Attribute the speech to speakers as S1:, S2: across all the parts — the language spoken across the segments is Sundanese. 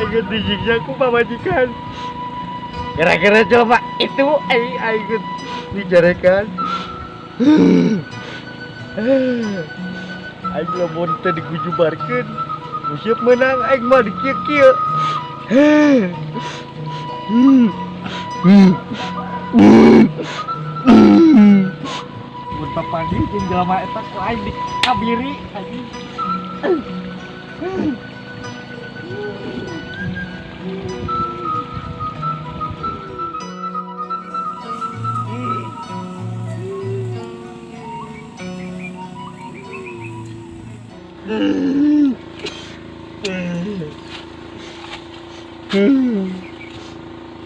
S1: Aing disiksa ku pamajikan. Gara-gara coba itu aing aing dicarekan. Aing lamun teu digujubarkeun, siap menang aing mah di kieu-kieu. Mun papanggih jeung jelema eta ku aing dikabiri anjing.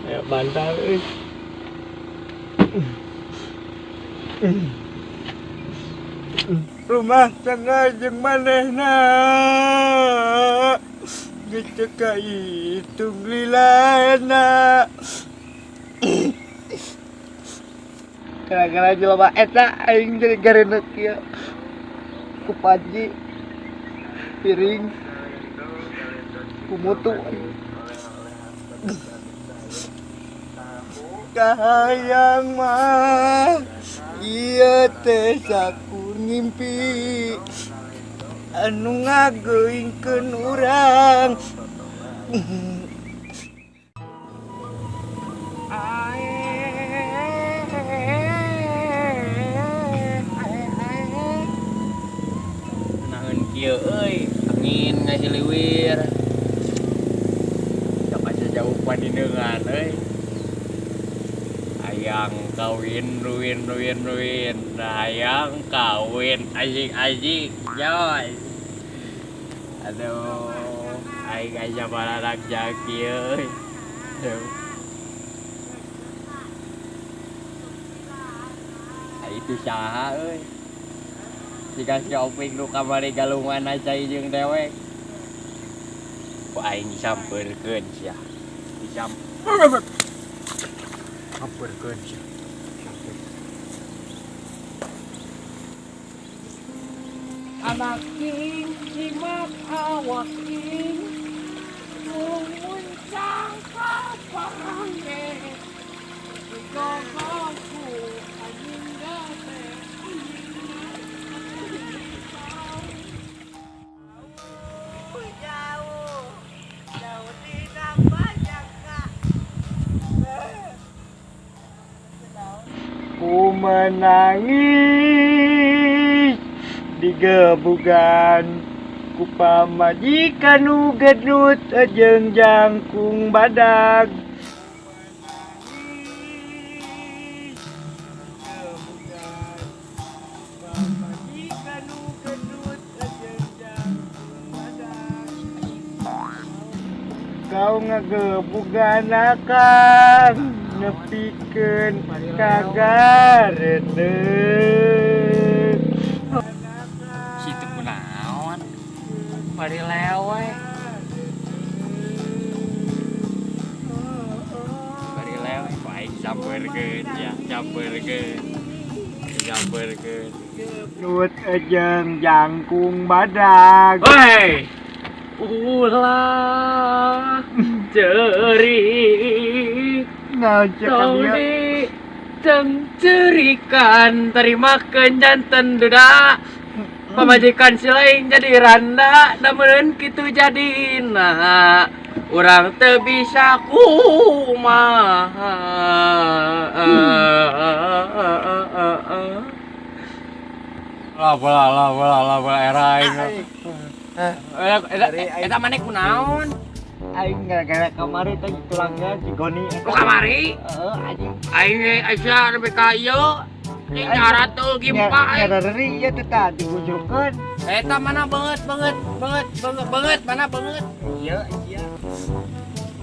S1: Ya bantal euy. Rumah tangga jeung manehna geus teu kahitung lilana. Gara-gara jelema eta aing jadi gareuneuh kieu. Ku panji piring ku mutu. Kahayang mah ieu teh sakur ngimpi anu ngageuingkeun urang.
S2: Naon kieu euy, angin ngasiliwir. Sok asa jauh panindengan euy. Hayang kawin ruin ruin ruin, hayang kawin asik-asik, joy. Aduh, aing asa bararak kieu euy. Aduh. Itu saha euy? Jika si Opik nu kamari galungan cai jeung dewek. Ku aing disampeurkeun sia. Disampeurkeun sia.
S3: Anak king simak awak king mumuncang kapange gogoku anjing gate.
S1: Jauh jauh tidak banyak kak. Ku menangis digebugan ku pamajikan nu gendut jeung jangkung badag. Kau ngegebugan akang nepikeun ka gareuneuh.
S2: Situ kunaon? Bari lewe. Bari lewe ku aing sampeurkeun ya, sampeurkeun. Sampeurkeun.
S1: Nut jeung jangkung badag.
S2: Hei. Ulah ceurik
S1: Naon cek ka
S2: tong
S1: dieu?
S2: dicengcerikan terima janten duda pamajikan si lain jadi randa namun kitu jadina urang teu bisa kumaha. Lah bola lah bola lah bola era aing. Eta maneh kunaon?
S1: Aing gara-gara kamari teh tulangnya si Goni.
S2: Lu kamari?
S1: Heeh, anjing.
S2: Aing ge asa nepi ka ieu. Ning nyaratul gimpa aing.
S1: Nyarareri ieu teh tah digujurkeun.
S2: Eta mana beungeut beungeut beungeut beungeut beungeut mana beungeut?
S1: Ieu ieu.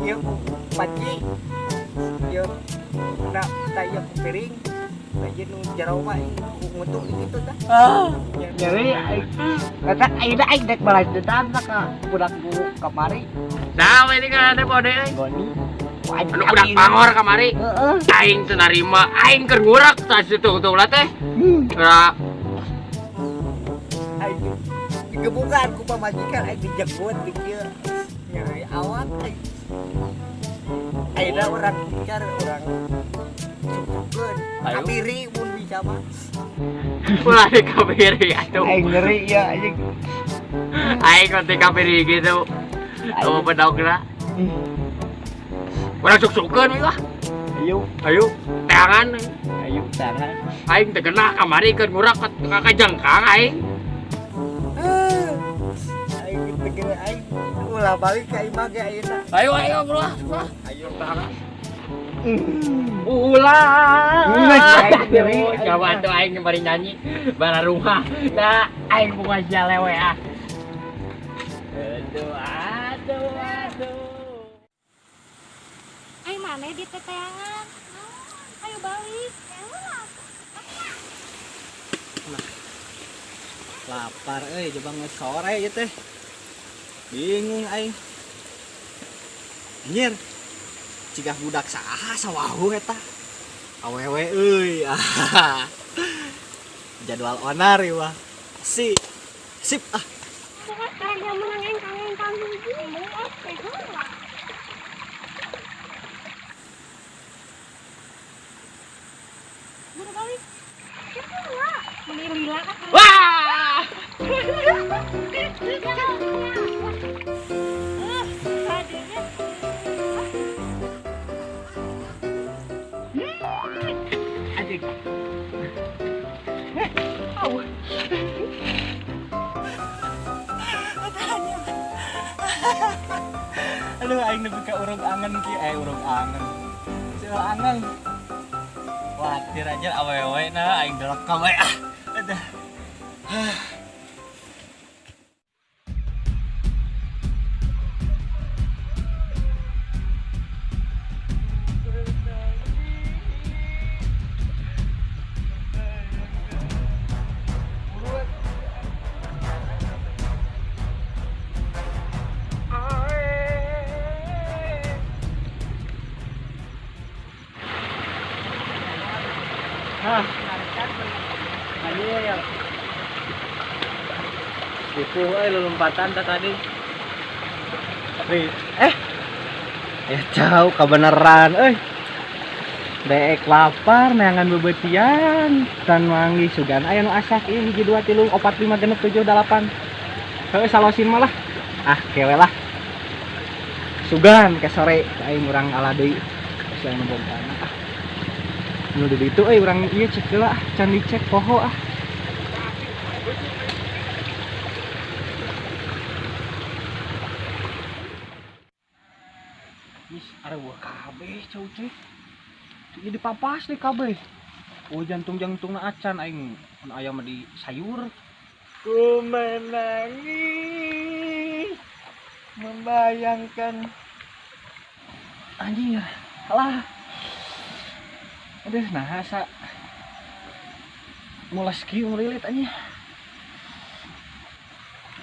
S1: Ieu panci. Ieu da tah ieu ku piring. Tah ieu nu jero mah ku ngutu kitu tah.
S2: Ah.
S1: Nyeri aing. Kata aing aing dek balas dendam tah ka budak guru kamari.
S2: Nah, ini kan ada kode euy.
S1: Goni.
S2: Anu budak pangor kamari.
S1: Heeh.
S2: Aing teu narima, aing keur ngurak tah situ tungtung lah teh. Ra
S1: Aing digebukan ku pamajikan aing dijenggut di kieu. Nyeri awak aing. Ayeuna urang bicar urang susukeun. Kamiri mun bisa mah.
S2: Ulah di kamiri atuh.
S1: Aing nyeri ya anjing.
S2: Aing mah di kamiri gitu. Kamu pedogna. Urang suk-sukeun we lah.
S1: Ayo,
S2: Ayo, teangan.
S1: Ayo tangan.
S2: Aing teu genah kamari keur ngurak ka kajengkang aing.
S1: Aing teu aing ulah balik ka imah ge ayeuna.
S2: Ayo ayo bro, ah.
S1: Ayo.
S2: Tahan. Ulah.
S1: Aing
S2: Coba tuh aing bari nyanyi bara rumah. Nah, aing bunga sia lewe ah. Aduh, aduh, aduh.
S4: Ayo mana di teteangan? Ayo balik.
S1: Lapar euy, coba geus sore ieu teh. Bingung aing. Anjir. Cigah budak saha sawahu eta. Awewe euy. Jadwal onar ieu mah. Si. Sip ah.
S4: Buru balik. Lila.
S2: Wah! Anjing.
S1: Aduh aing nepi ka urung angen ki, urung angen. Seul angen. Watir aja awewe na aing delekam we ah. Aduh. Hah. Anjir. Tipu euy lompatan tah tadi. Tapi ya jauh kebenaran euy. Deek lapar neangan bebeutian tan manggih sugan aya nu asak ieu 1 2 3 4 5 6 7 8. Heuh salosin mah lah. Ah kewe lah. Sugan ke sore aing urang ala deui. Geus aya nu bongkana ah. Nu di ditu euy urang ieu cek heula ah, can dicek poho ah. Ih, areueuh kabeh cau teh. Ieu dipapas deui kabeh. Oh jantung-jantungna acan aing mun aya mah di sayur. Ku menangis membayangkan anjir. Alah. Aduh, nah asa mulas kieu ngelilit anjir.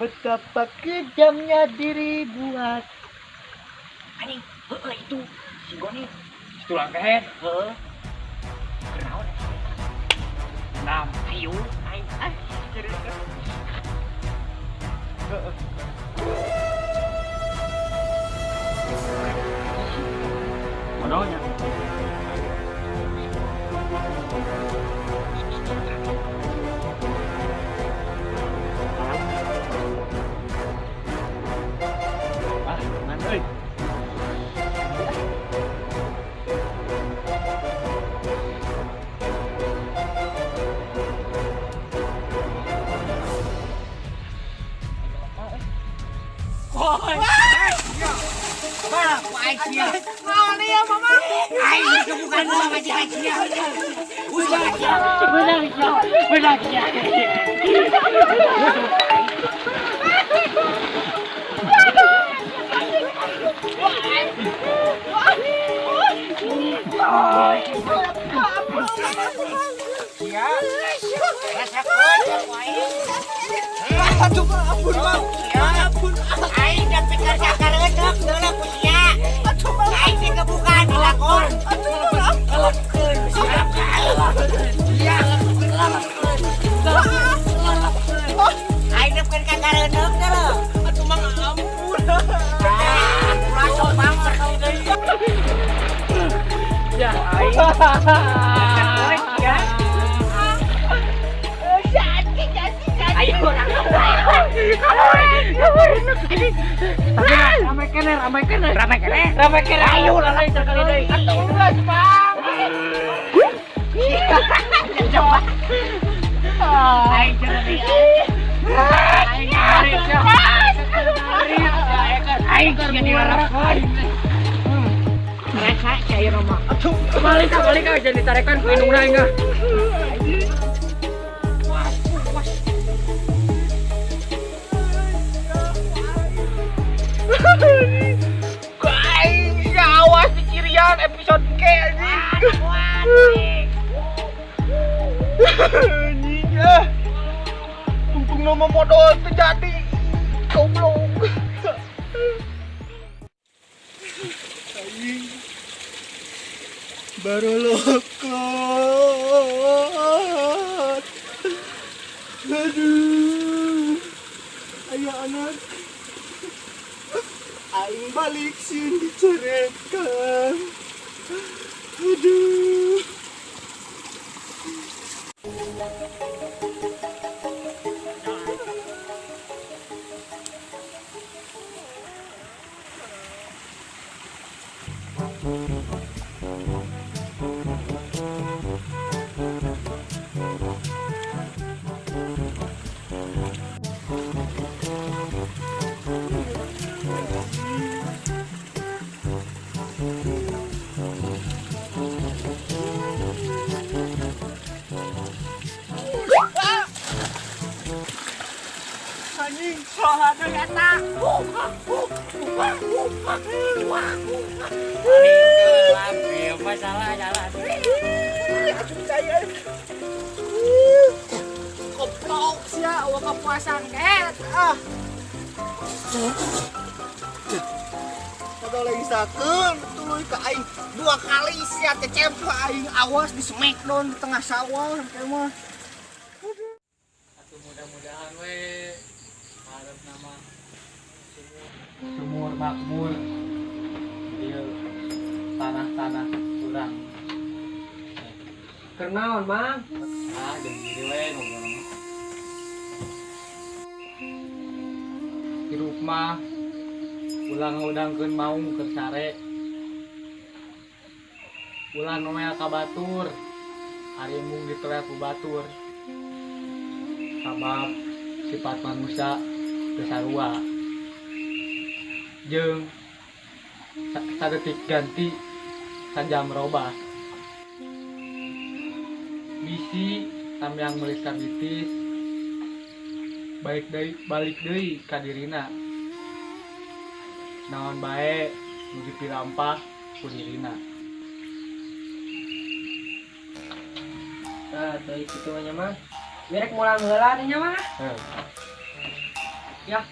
S1: Betapa kejamnya diri buat
S2: anjing, heeh itu si Goni. Si tulang kehet, heeh. Kenaon eta? Nam, ayo, aing ah.
S1: Heeh.
S2: Modalnya.
S1: Ah, man euy.
S2: Woi. Benar ya, benar ya.
S1: Aduh, ampun, Bang. Ampun.
S5: Aing dan pikir cakar eudek deuleu ku sia. Aing dikebukaan dilakon. Kelepkeun, aing nepkeun ka kareudek deuleu.
S1: Aduh, Mang, ampun.
S3: Ayo ramai kene, ramai kene, ramai kene, ramai kene. Ayo lah sekali deui. Atuh geus, Bang. Coba. Aing jernih. Aing aing jadi warap. Rasa cair mah. Aduh, balik balik jadi tarekan ku indungna aing.
S1: Aing awas di cirian episode K anjing. Anjing ah. Untung nama modal terjadi. Goblok. Aing baru lokot. Aduh. Ayo anak. Aing balik sini dicerekan. Aduh. Anjing, soalnya eta.
S2: Masalah salah.
S1: Goblok sia, eueuh kapuasan get. Ah. Kada lagi sakeun tuluy ka aing dua kali sia cecep aing awas di smackdown di tengah sawah kayak mah.
S3: Atuh mudah-mudahan we harap nama sumur makmur di tanah-tanah kurang.
S2: Kenaon, Mang?
S3: Ah, jeung diri we ngobrol mah. Hirup mah ulah ngaudangkeun maung keur sare. Ulah noel ka batur. Ari embung ditoel ku batur. Sabab sifat manusia teu sarua. Jeung sadetik ganti sajam robah. Bisi samyang meulis ka bitis baik deui balik deui ka dirina. Naon bae nu dipirampah ku dirina.
S2: Tah, teuing kitu mah nya mah. Merek mulang heula nya mah.
S3: Heuh.
S2: Ya.